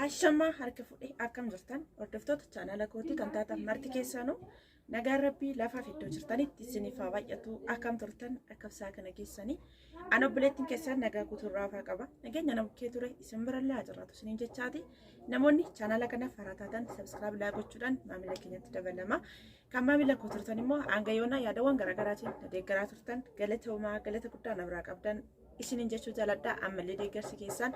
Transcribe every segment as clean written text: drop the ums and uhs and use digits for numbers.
Ashamaa harka fudhee akkam jirtan hordoftoota chaanala kootii kan taatan marti keessanuu nagaan rabbii lafaaf iddoo jirtanitti isiniif haa baay'atu. Akkam turtan, akkam isaa kana keessanii? Ana obboleettiin keessan nagaa guutuu raafaa qaba. Nageenya nama bukkee ture isin birallee haa jiraatu isiniin jechaati. Namoonni chaanala kanaaf haaraa taatan subscribe like gochuudhaan maamila keenyatti dabalama. Kan maamila koo turtan immoo hanga yoonaa yaadawwan garaagaraatiin na deeggaraa turtan, galatoomaa, galata guddaa na biraa qabdan isiniin jechuu jaaladha. Ammallee deeggarsi keessan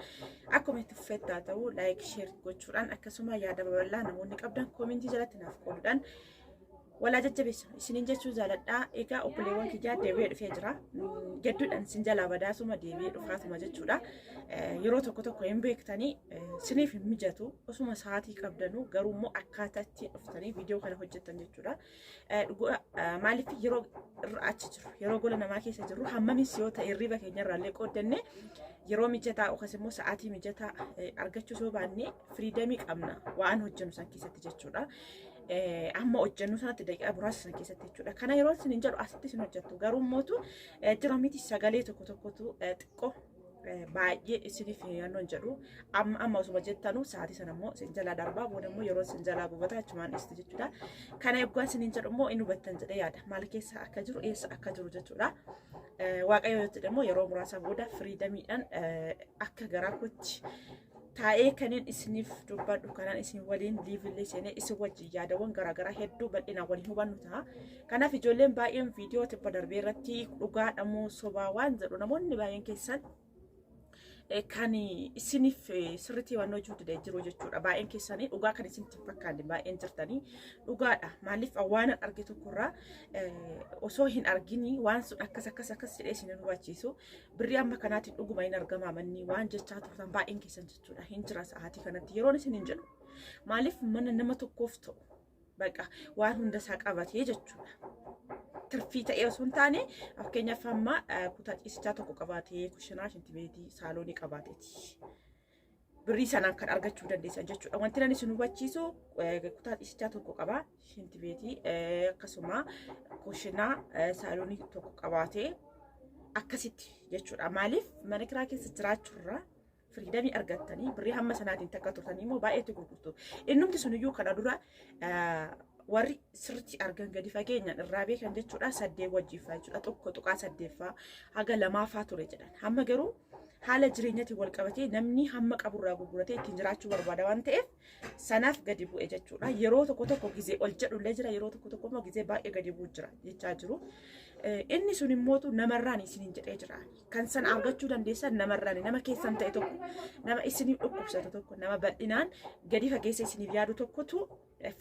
akkuma itti fufetti haa ta'u. Like, share gochuudhaan, akkasuma yaada babal'aa namoonni qabdan koomentii jalatti naaf qooduudhaan walaa jajjabeessinu isiniin jechuu jaaladha. Egaa obboleewwan kiyyaa, deebi'ee dhufee jira. Gedduudhaan isin jalaa badaasuma deebi'ee dhufaatuma jechuudha. Yeroo tokko tokko hin beektanii isiniif hin mijatu, osuma sa'aatii qabdanuu garuu immoo akkaataa itti dhuftanii viidiyoo kana hojjettan jechuudha. Maaliif yeroo irra achi jiru, yeroo gola namaa keessa jiru, hammamis yoo ta'e hirriba keenyarraa illee qooddanne yeroo mijataa yookaas immoo sa'aatii mijataa argachuu soo baanne freedom qabna waan hojjennu san keessatti jechuudha. Amma hojjennu sanatti daqiiqaa muraasa san keessatti jechuudha. Kana yeroo isin hin jedhu asitti isin hojjettu garuu mootu jira miti, sagalee tokko tokkotu xiqqoo baay'ee isiniif yannoon jedhu. Amma amma osuma jettanu sa'aatii sana immoo isin jalaa darbaa, booda immoo yeroo isin jalaa gubata achumaan dhiistu jechuudha. Kana eeggaa isiniin jedhu immoo inni hubattan jedhee yaada. Maal keessa akka jiru, eessa akka jiru jechuudha. Waaqayyo yoo jedhe immoo yeroo muraasa booda freedomiidhaan akka garaa kootti taa'ee kanin isiniif dubbadhu, kanan isin waliin liveillee seenee isin wajjin yaadawwan garaagaraa hedduu bal'inaan waliin hubannu ta'a. Kanaaf ijoolleen baay'een viidiyoo tibba darbee irratti dhugaadha moo sobaa waan jedhu namoonni baay'een keessan kan isiniif sirriitti hubannoo jiru didee jiru jechuudha. Baay'een keessanii dhugaa kan isinitti hin fakkaanne baay'een jirtanii, dhugaadha. Maaliif waan arge tokkorraa osoo hin argini waan sun akkas akkas akkas jedhee isin hin hubachiisu. Birrii amma kanaatiin dhuguma hin argamaa manni waan jechaa turtan baay'een keessan jechuudha. Hin jira sa'aatii kanatti yeroon isin hin jedhu. Maaliif mana nama tokkoof ta'u baqa waan hunda isaa qabatee jechuudha. Tirfii ta'ee osoo hin taane, fakkeenyaaf amma kutaa ciisichaa tokko qabaatee, kushinaa, shintibeetii, saaloonii qabaateeti. Birrii sanaan kan argachuu dandeessan jechuudha. Wanti nan isin hubachiisu kutaa ciisichaa tokko qaba, shintibeetii, akkasuma kushinaa, saaloonii tokko qabaatee akkasitti jechuudha. Maaliif mana kiraa keessa jiraachuurraa freedom argattanii birrii hamma sanaatiin takka turtanii immoo baay'eetti gurgurtu. Innumti suniyyuu kana dura warri sirriitti argan gadi fageenyaan irraa beekan jechuudha, saddeet wajjiiffaa jechuudha, 1.8ffaa haga lamaafaa ture jedhan. Hamma garuu haala jireenyatiin wal qabatee namni hamma qaburraa gurguratee ittiin jiraachuu barbaada waan ta'eef sanaaf gadi bu'e jechuudha. Yeroo tokko tokko gizee ol jedhullee jira, yeroo tokko tokko immoo gizee baay'ee gadi bu'u jira jechaa jiru. Inni sun immootu namarraan isiniin jedhee jira. Kan sana argachuu dandeessan namarraan, nama keessan ta'e tokko, nama isiniif dhukkubsatu tokko, nama bal'inaan gadi fageessa isiniif yaadu tokkotu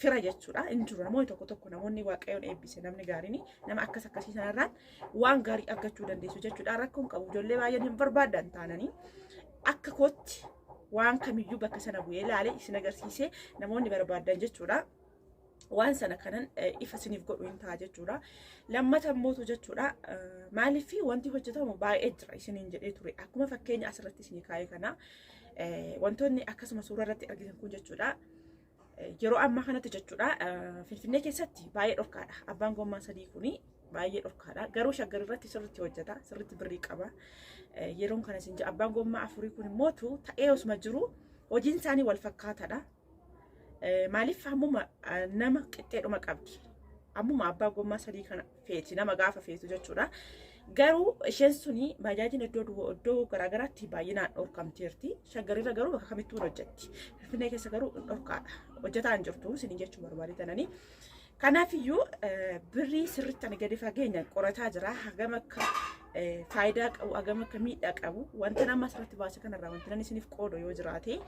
fira jechuudha. Hin jiru namoonni tokko tokko, namoonni Waaqayyoon eebbise, namni gaariin nama akkas akkasii sanarraan waan gaarii argachuu dandeessu jechuudha. Rakkoon qabu ijoollee baay'een hin barbaadan taananii akka kootti waan kamiyyuu bakka sana bu'ee ilaalee isin agarsiisee namoonni barbaadan jechuudha. Waan sana kanan ifa isiniif godhu hin ta'a jechuudha. Lammata immootu jechuudha. Maaliif wanti hojjetamu baay'ee jira isiniin jedhee ture. Akkuma fakkeenya asirratti isinii kaa'ee kana wantoonni akkasuma suura irratti argitan kun jechuudha. Yeroo ammaa kanatti jechuudha, Finfinnee keessatti baay'ee dhorkaadha. Abbaan gommaa sadii kuni baay'ee dhorkaadha. Garuu Shaggar irratti sirriitti hojjeta. Sirriitti birrii qaba. Yeroon kana isin jedhu abbaan gommaa afurii kun immootu ta'ee osuma jiru hojiin isaanii wal fakkaataadha. Maaliif hammuma nama qixxeedhuma qabdi. Ammuma abbaa gommaa sadii kana feeti nama gaafa feetu jechuudha. Garuu isheen suni baajaajiin iddoo iddoo garaagaraatti baay'inaan dhorkamteerti. Shaggarirra garuu bakka kamittuu hin hojjetti. Finfinnee keessa garuu dhorkaadha. Hojjetaa hin jirtu isiniin jechuu barbaade tananii. Kanaafiyyuu birrii sirriitti ani gadi fageenyaan qorataa jira. Hagam akka faayidaa qabu, hagam akka miidhaa qabu, wanta nama asirratti baase kanarraa wanti nan isiniif qoodu yoo jiraate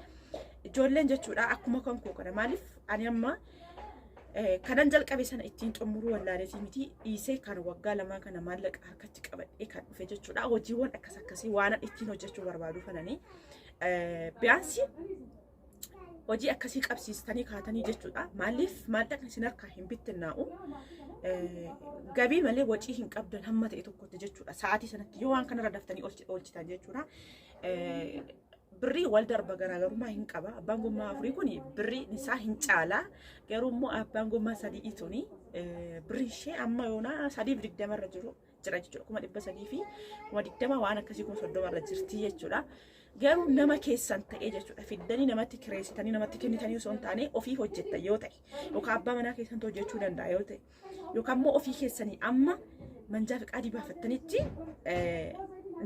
ijoolleen jechuudha akkuma kan koo kana. Maaliif ani amma kanan jalqabe sana ittiin xumuruu wallaaleetii miti dhiisee kan waggaa lamaa kana maallaqa harkatti qabadhee kan dhufe jechuudha. Hojiiwwan akkas akkasii waan ittiin hojjechuu barbaadu kananii biyaansi hojii akkasii qabsiistanii kaatanii jechuudha. Maaliif maallaqni isin harkaa hin bittinnaa'u. Gabii malee wacii hin qabdan hamma ta'e tokkotti jechuudha. Sa'aatii sanatti yoo waan kanarra daftanii oolchitan jechuudha. Birrii wal darba, garaagarummaa hin qaba. Abbaan gommaa afurii kun birrii isaa hin caala. Garuu immoo abbaan gommaa sadii tuni birrii ishee amma yoonaa 320 irra jiru jira jechuudha. 320,000 waan akkasii, 30,000 irra jirti jechuudha. Garuu nama keessan ta'ee jechuudha. Fiddanii namatti kireessitanii namatti kennitanii osoo hin taane ofii hojjettan yoo ta'e yookaan abbaa manaa keessantu hojjechuu danda'a yoo ta'e yookaan immoo ofii keessanii amma manjaa fiqaadii baafattanitti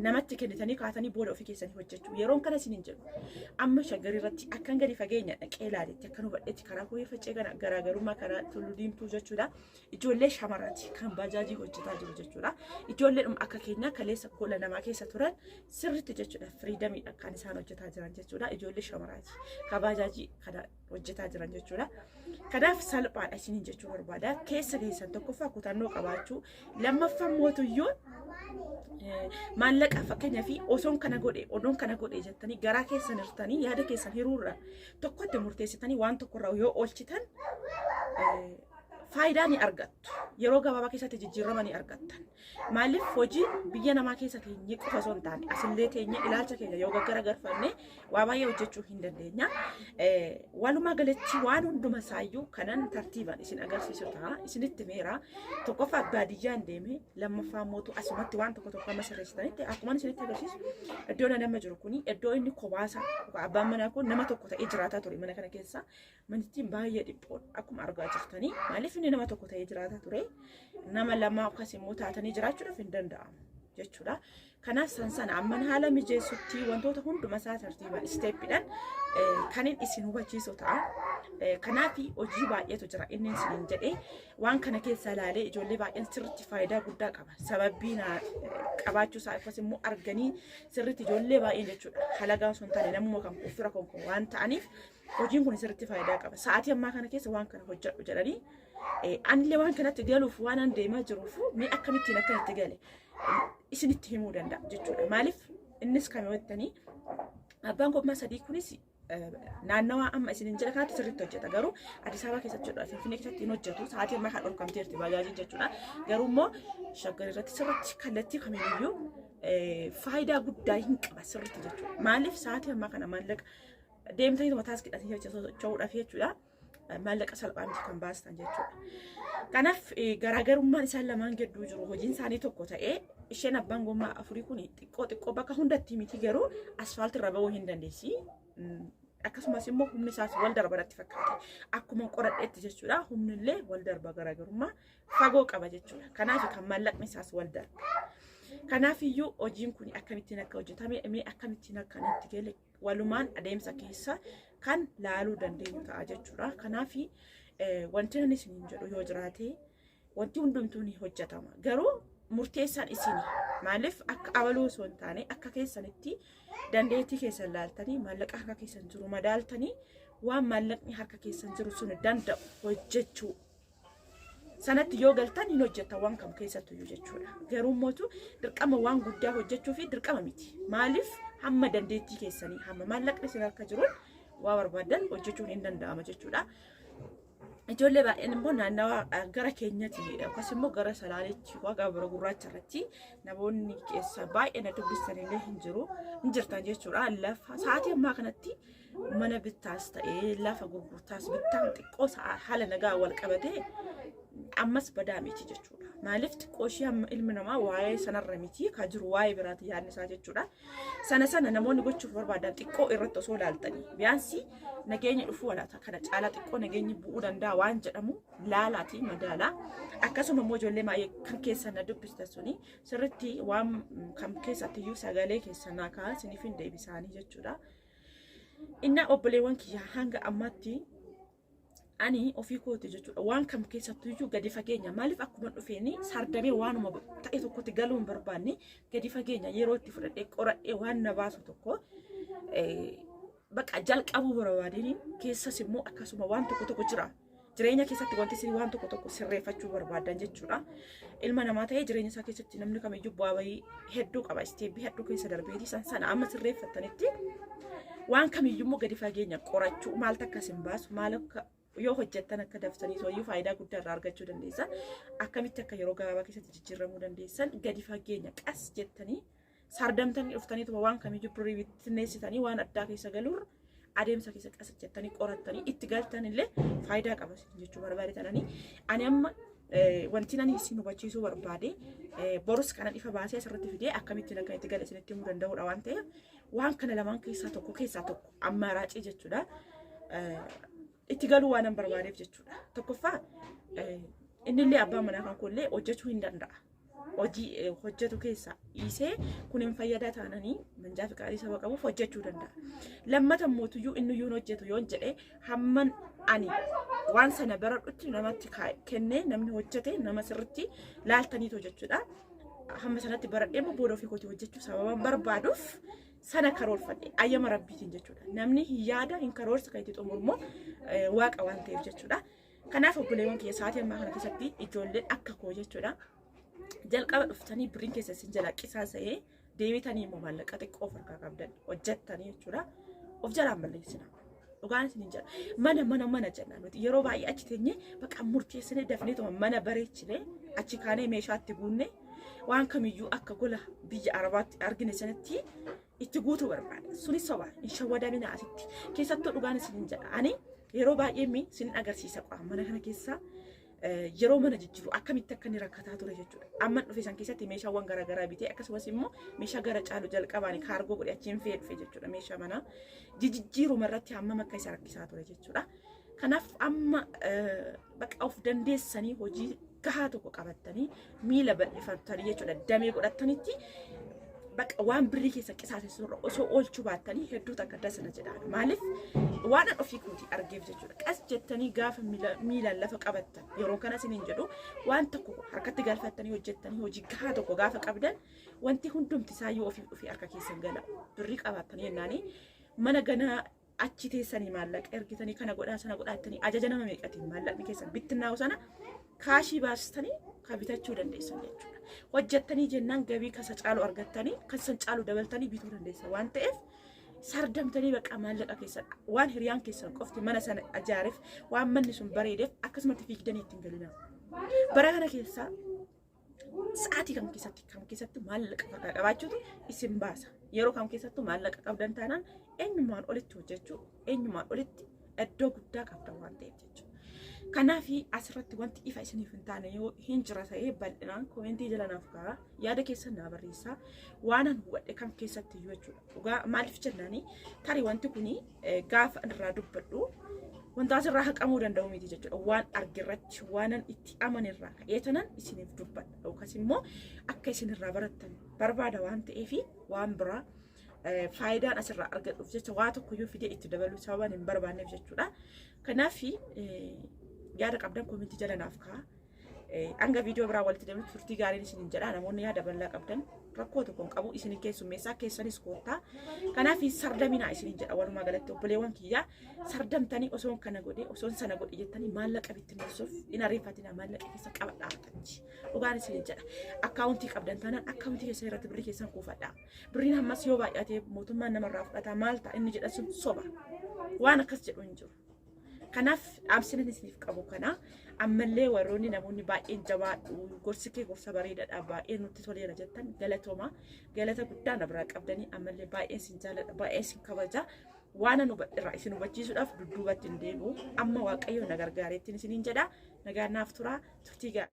namatti kennitanii kaatanii booda ofii keessanii hojjechuu. Yeroon kana isin hin jedhu. Amma Shaggar irratti akkan gadi fageenya dhaqee ilaaletti akkan hubadhetti karaa kooyee facee kana garaagarummaa karaa Tulluu Diimtuu jechuudha. Ijoollee shamaraati kan baajaajii hojjetaa jiru jechuudha. Ijoolleedhuma akka keenyaa kaleessa kola namaa keessa turan sirriitti jechuudha firiidamiidha kan isaan hojjetaa jiran jechuudha. Ijoollee shamaraati kan baajaajii kana hojjetaa jiran jechuudha. Kanaaf salphaadha isiniin jechuu barbaada. Keessa keessan tokkoffaa kutannoo qabaachuu, lammaffaa mootuyyuu maallaqa fakkeenyaa fi osoon kana godhe odoon kana godhe jettanii garaa keessan hirtanii yaada keessan hiruurra tokkotti murteessitanii waan tokkorraa yoo oolchitan faayidaa ni argattu. Yeroo gabaabaa keessatti jijjiirama ni argattan. Maaliif hojii biyya namaa keessa teenyee qofa osoo hin taane asillee teenyee ilaalcha keenya yoo gaggaragalfanne waa baay'ee hojjechuu hin dandeenya. Walumaa galatti waan hunduma isaayyuu kanan tartiibaan isin agarsiisu ta'a. Isinitti meera. Tokkoffaa baadiyyaan deeme, lammaffaa mootu asumatti waan tokko tokko amma sirreessitanitti akkuma isinitti agarsiisu iddoo nama jiru kuni iddoo inni kobaasa abbaan manaa kun nama tokko ta'ee jiraataa ture mana kana keessa. Manittiin baay'ee dhiphoodha akkuma argaa jirtanii. Maaliif inni nama tokko ta'ee jiraataa ture? Nama lama akkas immoo taatanii jiraachuudhaaf hin danda'amu jechuudha. Kanaaf san sana amman haala mijeessutti wantoota hunduma isaa tartiibaan isteeppiidhaan kanin isin hubachiisu ta'a. Kanaaf hojii baay'eetu jira inni isiniin jedhee waan kana keessa ilaalee ijoollee baay'een sirriitti faayidaa guddaa qaba. Sababbii naa qabaachuu isaa akkas immoo arganii sirriitti ijoollee baay'een jechuudha. Halagaa osoo hin taane namuma kan fira konko waan ta'aniif hojiin kun sirriitti faayidaa qaba. Sa'aatii ammaa kana keessa waan kana hojjedhu jedhanii anillee waan kanatti galuuf waan an deemaa jiruuf mee akkamittiin akka itti gale isinitti himuu danda'a jechuudha. Maaliif innis kan jettanii abbaan gommaa sadii kunis naannawaa amma isinin jedha kanatti sirriitti hojjeta garuu Addis Ababa keessatti jechuudha Finfinnee keessatti hin hojjetu sa'aatii ammaa kan dhorkamteerti baajaajiin jechuudha garuu immoo Shaggar irratti sirriitti kallattii kamiiniyyuu faayidaa guddaa hin qaba sirriitti jechuudha. Maaliif sa'aatii ammaa kana maallaqa deemtanii mataa hidhatanii socho'uudhaaf jechuudha. Maallaqa salphaa miti kan baastan jechuudha. Kanaaf garaagarummaan isaan lamaan gidduu jiru hojiin isaanii tokko ta'ee isheen abbaan gommaa afurii kun xiqqoo xiqqoo bakka hundatti miti garuu asfaaltii irra ba'uu hin dandeessi. Akkasumas immoo humni isaas wal darba natti fakkaate. Akkuma qoradheetti jechuudha humni illee wal darba garaagarummaa fagoo qaba jechuudha. Kanaaf kan maallaqni isaas wal darba. Kanaaf iyyuu hojiin kun akkamittiin akka hojjetame mee akkamittiin akka itti gale walumaan adeemsa keessa kan laaluu dandeenyu ta'a jechuudha. Kanaaf wanti ani isiniin jedhu yoo jiraate wanti hundumtuu ni hojjetama. Garuu murteessaan isini. Maaliif akka abaluu osoo hin taane akka keessanitti dandeettii keessan laaltanii maallaqa harka keessan jiru madaaltanii waan maallaqni harka keessan jiru sun danda'u hojjechuu sanatti yoo galtan hin hojjettan waan kam keessattuyyuu jechuudha. Garuu mootu dirqama waan guddaa hojjechuu fi dirqama miti. Maaliif hamma dandeettii keessanii hamma maallaqni isin harka jiruun waa barbaadan hojjechuun hin danda'ama jechuudha. Ijoollee baay'een immoo naannawa gara keenyatti yookaas immoo gara Salaaleetti waa Gaabira Gurraacha irratti namoonni keessa baay'ee na dubbistanillee hin jiru hin jirtan jechuudha. Lafa sa'aatii ammaa kanatti mana bittaas ta'ee lafa gurgurtaas bittaan xiqqoo haala nagaa wal qabatee ammas badaa miti jechuudha. Maaliif xiqqoo ishee amma ilmi namaa waa'ee sanarra miti kan jiru waa'ee biraati yaadni isaa jechuudha. Sana sana namoonni gochuuf barbaadan xiqqoo irratti osoo ilaaltanii biyaansi nageenya dhufuu walaata kana caalaa xiqqoo nageenyi bu'uu danda'a waan jedhamu laalaatii madaalaa. Akkasuma immoo ijoollee baay'ee kan keessan na dubbista suni sirriitti waan kam keessattiyyuu sagalee keessan naa kaa'aa isiniif hin deebisaanii jechuudha. Innaa obboleewwan kiyya hanga ammaatti ani ofii kooti jechuudha waan kam keessattuyyuu gadi fageenya maaliif akkuma dhufeeni sardamee waanuma ta'e tokkotti galuu hin barbaanne gadi fageenya yeroo itti fudhadhee qoradhee waan na baasu tokko bakka jalqabuu barbaadeen keessas immoo akkasuma waan tokko tokko jira. Jireenya keessatti wanti isin waan tokko tokko sirreeffachuu barbaadan jechuudha. Ilma namaa ta'ee jireenya isaa keessatti namni kamiyyuu bu'aa bahii hedduu qaba. Isteeppii hedduu keessa darbeeti san sana amma sirreeffattanitti waan kamiyyuu immoo gadi fageenya qorachuu maaltu akka isin baasu maal akka yoo hojjettan akka daftanii tooyyuu faayidaa guddaa irraa argachuu dandeessan akkamitti akka yeroo gabaabaa keessatti jijjiiramuu dandeessan gadi fageenya qas jettanii sardamtanii dhuftaniituma waan kamiyyuu birrii bittinneessitanii waan addaa keessa galuurra adeemsa keessa qas jettanii qorattanii itti galtan illee faayidaa qaba isin jechuu barbaade tananii ani amma wanti ani isin hubachiisuu barbaade borus kanan ifa baasee asirratti fidee akkamittiin akka itti gale isinitti himuu danda'udha waan ta'eef Waan kana lamaan keessaa tokko keessaa tokko ammaaraacii jechuudha. Itti galuu waan hin barbaadeef jechuudha. Tokkoffaa innillee abbaan manaa kan koollee hojjechuu hin danda'a. Hojii hojjetu keessaa dhiisee kun hin fayyadaa taananii manjaa fi qaalii saba qabuuf hojjechuu danda'a. Lammata mootuyyuu inni iyyuu hin hojjetu yoon jedhe hamman ani waan sana baradhutti namatti kennee namni hojjete nama sirritti laaltaniitu jechuudha. Hamma sanatti baradhee immoo booda ofii kootii hojjechuu sababan barbaaduuf sana karoorfadhe ayyama rabbiitiin jechuudha. Namni hin yaada hin karoorsa kan itti xumuru immoo waaqa waan ta'eef jechuudha. Kanaaf obboleewwan kiyya sa'aatii ammaa kana keessatti ijoolleen akka koo jechuudha. Jalqaba dhuftanii birriin keessa isin jalaa qisaasa'ee deebitanii immoo maallaqa xiqqoo of harkaa qabdan hojjettanii jechuudha. Of jalaan balleessina. Dhugaan isin hin jedha. Mana mana mana jenna nuti yeroo baay'ee achi teenyee bakka murteessinee dafneetuma mana bareechinee achi kaanee meeshaatti guunne waan kamiyyuu akka gola biyya Arabaatti argine sanatti itti guutuu barbaada. Sunis soba hin shawwadamina asitti. Keessattuu dhugaan isin hin jedha. Ani yeroo baay'ee mi sin agarsiisa qo'a mana kana keessa yeroo mana jijjiiru akkamitti akka inni rakkataa ture jechuudha. Amma dhufe san keessatti meeshaawwan garaagaraa bitee akkasumas immoo meeshaa gara caalu jalqabaan kaargoo godhe achiin fe'ee dhufe jechuudha meeshaa manaa. Jijjiiruma irratti hammam akka isa rakkisaa ture jechuudha. Kanaaf amma bakka of dandeessanii hojii gahaa tokko qabattanii miila bal'ifattanii jechuudha damee godhattanitti bakka waan birrii keessa qisaasessu irra osoo oolchuu baattanii hedduu takka dasana jedhaan. Maaliif waan an ofii kootii argeef jechuudha. Qas jettanii gaafa miilaan lafa qabattan yeroo kana isiniin jedhu waan tokko harkatti galfattanii hojjettanii hojii gahaa tokko gaafa qabdan wanti hundumti isaayyuu ofiif dhufee harka keessan gala. Birrii qabaattanii jennaanii mana ganaa achi teessanii maallaqa ergitanii kana godhaa sana godhaa jettanii ajaja nama meeqatiin maallaqni keessan bittinnaa'u sana kaashii baastanii kan bitachuu dandeessan jechuudha. Hojjettanii jennaan gabii kasa caalu argattanii kan san caalu dabaltanii bituu dandeessan waan ta'eef sardamtanii bakka maallaqa keessan waan hiriyaan keessan qofti mana sana ijaareef waan manni sun bareedeef akkasumatti fiigdanii ittiin galinaa. Bara kana keessa sa'aatii kam keessatti maallaqa harkaa qabaachuutu isin baasa. Yeroo kam keessattuu maallaqa qabdan taanaan eenyumaan olitti hojjechuu eenyumaan olitti iddoo guddaa qabdan waan ta'eef jechuudha. Kanaaf asirratti wanti ifa isiniif hin taane yoo hin jira ta'ee bal'inaan koomentii jala naaf kaa'aa yaada keessan naa barreessaa waan an hubadhe kam keessatti iyyuu jechuudha. Dhugaa maaliif jennaani tarii wanti kuni gaafa irraa dubbadhu wanta asirraa haqamuu danda'u miti jechuudha. Waan arge irratti waanan itti amanirraa ka'ee tanan isiniif dubbadha. Yookaas immoo akka isinirraa barattan barbaada waan ta'eef waan biraa faayidaan asirraa argadhuuf jecha waa tokko iyyuu fidee itti dabaluu sababaan hin barbaanneef jechuudha. Kanaaf yaada qabdan koomentii jala naaf ka'a. Hanga viidiyoo biraa walitti deemnu turtii gaariin isiniin jedha. Namoonni yaada bal'aa qabdan rakkoo tokko hin qabu isin keessummeessaa keessanis koottaa. Kanaaf sardaminaa isiniin jedha walumaa galatti obboleewwan kiyyaa sardamtanii osoon kana godhe osoon sana godhe jettanii maallaqa bittinneessuuf hin ariifatinaa maallaqa keessa qabadhaa harkatti. Dhugaan isiniin jedha. Akkaawuntii qabdan taanaan akkaawuntii keessan irratti birrii keessan kuufadhaa. Birriin ammas yoo baay'ate mootummaan namarraa fudhataa maal ta'a inni jedhan sun soba. Waan akkas jedhu hin jiru. Kanaaf dhaamsina isiniif qabu kana ammallee warroonni namoonni baay'een jabaadhu gorsi kee gorsa bareedaadha baay'ee nutti toleera jettan galatooma galata guddaa na biraa qabdanii ammallee baay'een sin jaaladha baay'een sin kabaja waan an hubadherraa isin hubachiisuudhaaf dudduubatti hin deebi'u amma waaqayyo na gargaareettiin isiniin jedha nagaan naaf turaa turtii gaarii.